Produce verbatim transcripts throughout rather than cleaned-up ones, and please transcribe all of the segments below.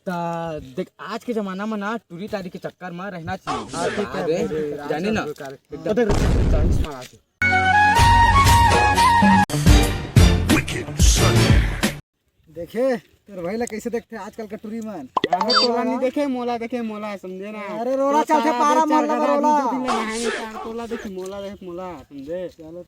त देख, आज के जमाना में ना टूरी टारी के चक्कर में रहना चाहिए। हाँ, ठीक है, हाँ, ठीक है, जाने ना। एकदम। देखे, तोर भाई ला कैसे देखथे आजकल के टूरी मन। अरे, तोला नहीं देखे, मोला देखे, मोला, समझे ना? अरे, रोला चलथे पारा मन लगा रोला। दू दिन ले नहाए नहीं, चार तोला देखे, मोला देखे, मोला, समझे? चलो।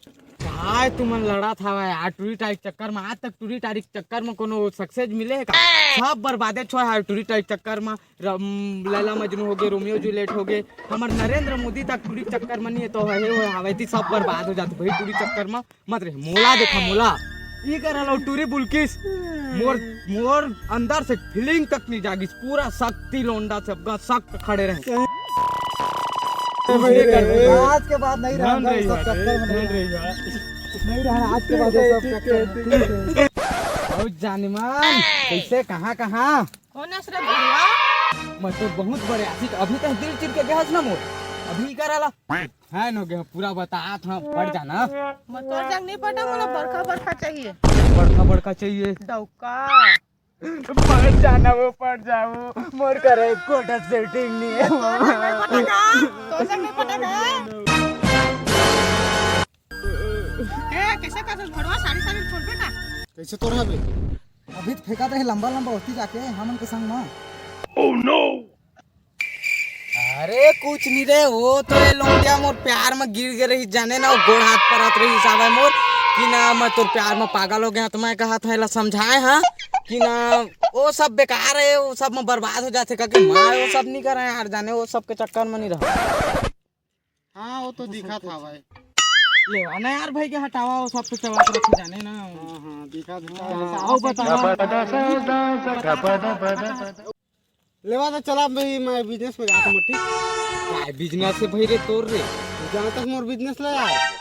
काय तुमन लड़त हवा यार, टूरी टारी के चक्कर में? आज तक टूरी टारी के चक्कर में कोनो सक्सेस मिले हे का? सब बर्बादे छो है टूरी टारी के चक्कर में। रम-, लैला मजनू हो गए, रोमियो जूलियट हो गए, हमर नरेंद्र मोदी तक टूरी के चक्कर में नहीं है, तो है, वो हवे ती सब बर्बाद हो जाते भाई टूरी चक्कर में। मत रहे, मोला देखा, मोला। ई कर लो टूरी बुलकिस। मोर, मोर अंदर से फीलिंग तक नहीं जागिस, पूरा सख्ती लोंडा से अपना सख्त खड़े रहे। आज के बाद नहीं रहूंगा इस सब चक्कर में, नहीं रहूंगा। नहीं रहना, आज के बाद ये सब चक्कर में, ठीक है। और जानेमन, कैसे, कहाँ, कहाँ? कौन अस रे भड़वा? मैं तो बहुत बड़े आशिक, अभी तक दिल चिर के गया ना मोर, अभी कर आला। फैन हो गया, पूरा बतात हाँ, पड़ जाना। मैं तोर जंग नहीं पटा, मोला बड़का बड़का चाहिए। बड़का बड़का चाहिए। डौका। पड़ जाना, वो पड़ जाऊ, मोर करे कोटा सेटिंग नहीं है। तोर जंग नहीं पटा ना। ए, कैसे कर भड़वा, साड़ी साड़ी छोड़ बेटा। कैसे तोर हवे? अभी तो फेंका रहे लंबा लंबा होती जाके हमन के संग में। अरे कुछ नहीं रे, वो तो ये लोंडिया मोर प्यार में गिर गए रही, जाने ना, वो गोड़ हाथ परत रही सावे मोर कि ना, मैं तोर प्यार में पागल हो गया, तो मैं कहा था, एला समझाए हाँ कि ना, वो सब बेकार है, वो सब में बर्बाद हो जाते, करके मैं वो सब नहीं करा यार, जाने वो सब के चक्कर में नहीं रहा। हाँ, वो तो दिखा था भाई। लेवा ना यार भाई के हटावा, वो सब तो चला के रखे जाने ना। हाँ, हाँ, दिखा, दिखा। हाँ, आओ बताओ। लेवा तो चला भाई, मैं बिजनेस में जाता हूँ, ठीक? काय बिजनेस है भाई रे तोर रे? जानता है मोर बिजनेस ला यार।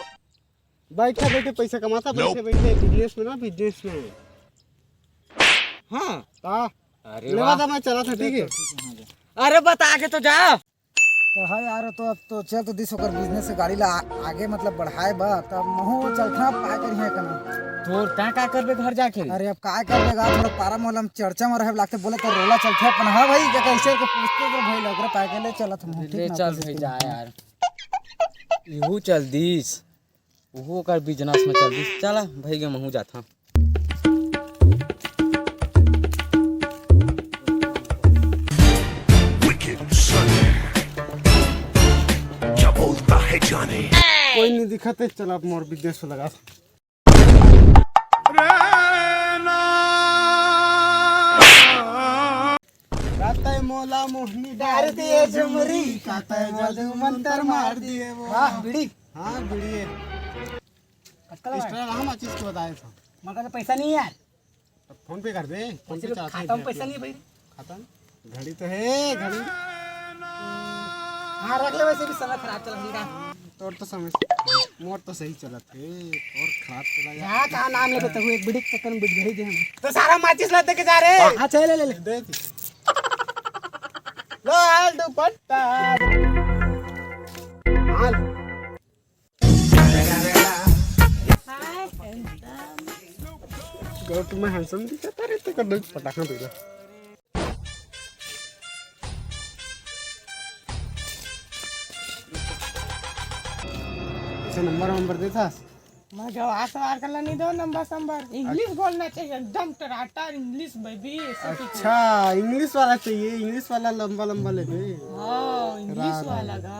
बैठा बैठे पैसा कमाता, बैठे बैठे बिजनेस में ना, बिजनेस में। हाँ। हाँ। अरे लेवा वाह। तो मैं चला था, ठीक है? अरे बता के तो जा। तो हाँ यार, तो अब तो चल तो दिस ओकर बिजनेस के गाड़ी ला आ-, आगे मतलब बढ़ाए बा, तब महू चलथा पाए करिहे कना। तोर तैं का करबे घर जाके? अरे अब का करबे गा, थोड़ा पारा मोहल्ला में चर्चा में रहे लागते, बोले तो रोला चलथे अपन। हाँ भाई, क्या कैसे के पूछते तो भाई लग रहा पाए के ले चलत हम, ठीक ले ना? चल भाई जा यार। इहू चल दिस, उहू ओकर बिजनेस में चल दिस। चला भाई गे महू जाथा। Wicked Sunday। क्या बोलता है जाने। कोई नहीं दिखत है, चल अब मोर बिजनेस में लगा। कातय मोला मोहनी डार दिए झुमरी, कातय जादू मंतर मार दिए वो। वाह, बीड़ी। हाँ, बीड़ी है। कतका लगा? एक्स्ट्रा रहा, माचिस के बताए था। मगर तो पैसा नहीं है यार। तो फोन पे कर दे, फोन पे चलाते हैं खाता में पैसा नहीं है भाई। खाता में? घड़ी तो है, घड़ी। हाँ, रख ले, वैसे भी समय खराब चल रहा है। तोर तो समय, मोर तो सही चलत है, और खराब चला जा। जा, कहाँ नाम लेबे तहू, एक बीड़ी के चक्कर में बीड़ी दे हम। तो सारा माचिस ला दे के जा रे। हाँ, चल, ले, ले, ले। दे दी। लाल दुपट्टा। हाँ। हाय, handsome। गौतम में handsome दिखता रे, तो कर दो पटाखा पहला। अच्छा, नंबर वंबर देता? मैं गवा सवार कर नहीं दो नंबर संबर। इंग्लिश बोलना चाहिए, एकदम टराटर इंग्लिश, बेबी, ऐसे कुछ। अच्छा, इंग्लिश वाला चाहिए, इंग्लिश वाला लंबा लंबा लेबे। हाँ, इंग्लिश वाला गा।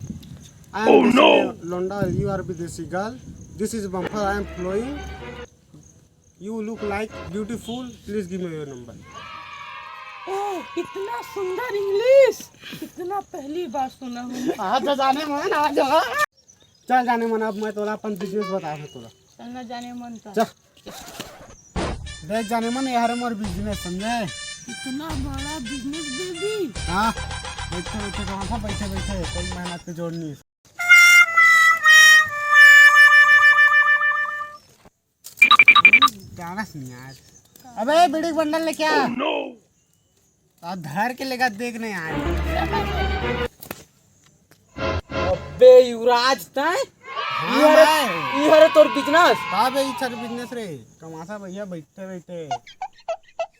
I am Bidesi Londa, you are Bidesi girl. This is bumper, I am flowing. You look like beautiful. Please give me your number. ओह, इतना सुंदर इंग्लिश, इतना पहली बार सुना हूँ। आ जा जाने मन, आ जा। चल जाने मन, अब मैं तोला अपन बिजनेस बता रहा तोला। चल ना जाने मन तो। चल। देख जाने मन, ये हरे मोर बिजनेस, समझे? इतना बड़ा बिजनेस, बेबी। हाँ, बैठे बैठे कहाँ था, बैठे बैठे, कोई मेहनत की जोड़ नहीं। गाना सुन यार। अबे बीड़ी के बंडल लेके आ। Oh, no! अब धर के लेगा, देख नहीं यार। अबे युवराज तय? हाँ ई हरे, भाई। ई हरे तोर बिजनेस? हाँ बे, ई सर बिजनेस रे। कमासा भैया बैठे बैठे।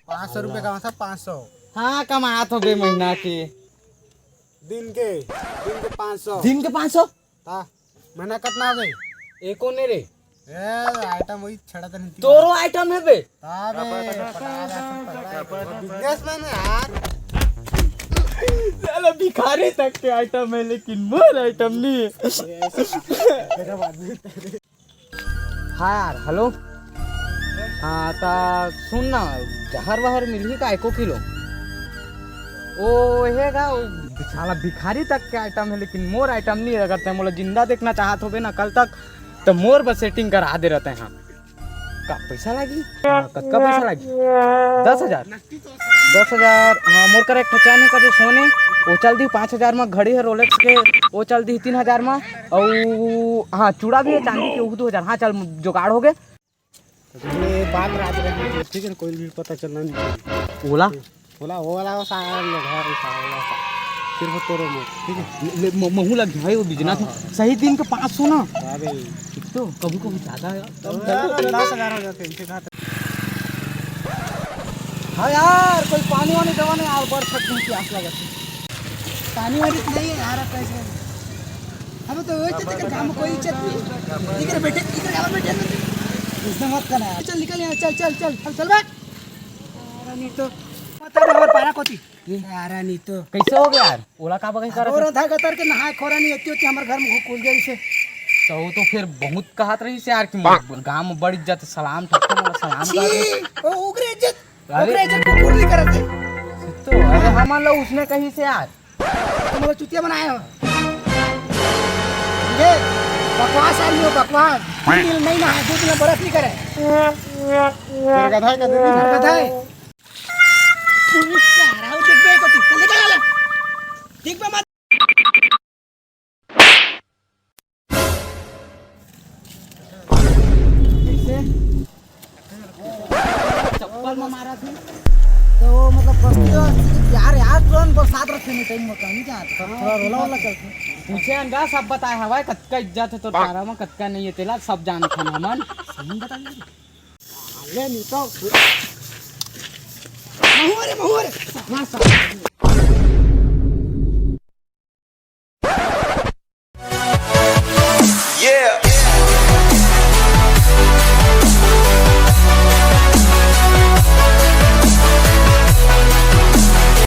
पाँच सौ रुपये कमासा, पाँच सौ। हाँ, कमात होबे महीना के। दिन के, दिन के पाँच सौ। दिन के पाँच सौ? ता, महीना कतना हो गई? एको ने रे। ए, आइटम वही छड़ा तन। तोरो आइटम है बे? ता बे, पकड़ा जा, पकड़ा जा। बिजनेसमैन है यार। साला भिखारी तक के आइटम है, लेकिन मोर आइटम नहीं है। गजब आदमी। हाँ यार, हेलो। हाँ, ता सुन ना, जहर वहर मिलही का एको किलो? ओ, हे गा, ओ, साला भिखारी तक के आइटम है, लेकिन मोर आइटम नहीं है। अगर तैं मोला जिंदा देखना चाहत होबे ना कल तक, तो मोर बस सेटिंग करा दे रहते हैं। का पैसा लागी? हाँ, कतका पैसा लागी? दस हजार। दस हजार। हाँ, मोर करा एक ठो चैन है का जो सोने, वो चल दी पाँच हजार में, घड़ी है रोलेक्स के, वो चल दी तीन हजार में, और हाँ, चूड़ा भी है चांदी के, वो दो हजार। हाँ, चल, जुगाड़ हो गए। तो ये बात रात रहे, ठीक है ना, कोई भी पता चलना नहीं चाहिए। ओला? ओला, ओला, वो सारा लोग है, वो सारा लोग है। सिर्फ तोरो मोर, ठीक है? ले, ले, म-, महू लग जाए वो बिजनेस में। हाँ, हाँ। सही दिन के पाँच सौ ना। अरे। तो कभी कभी ज्यादा है। दस हजार हो जाते हैं, इनसे कहा था। हाँ यार, कोई पानी वानी दवा नहीं यार, बड़ सच में प्यास लगा थी। पानी वानी तो नहीं है यार, कैसे? अबे तो वही चलते कर काम, कोई इज्जत नहीं। इधर बैठे, इधर यहाँ बैठे। उसने मत करना यार। चल निकल यहाँ, चल, चल, चल, चल, चल बैठ। अरे नहीं तो, पता नहीं हमारे पारा कोती। अरे नहीं तो। कैसे हो गया यार? ओला का बगैर अब करत और है? आधा गतर के नहाए खोरा नहीं होती होती हमारे घर में घुस गई से। तो वो तो फिर बहुत कहत रही से यार कि गांव में बड़ी इज्जत, सलाम ठोकते, मोला सलाम छी, कर दे। ओ, ओकरे इज्जत, अरे। ओकरे इज्जत को पूरी करत है। तो अरे हमन लोग उसने कही से यार। तुम लोग चुतिया बनाए हो। ये बकवास आदमी हो, बकवास। दो दिन नहीं नहाए, दो दिन बरस नहीं करे। तेरा गधा है क्या? दे दी। गधा है। सारा वो देख बे को, देख बे, देख बे मत। कैसे? चप्पल में मारा थी। तो वो मतलब बस्ती तो यार, यार, तुरंत बरसात रखे नहीं टाइम में, कहीं क्या? थोड़ा रोला वोला चलते। पूछे अंगा, सब बताए हवाए, कतका इज्जत है तोर पारा में, कतका नहीं है, तेला सब जानत हन हमन। सही बता दे। ले नहीं तो। महुआ रे, महुआ रे। हाँ, सब।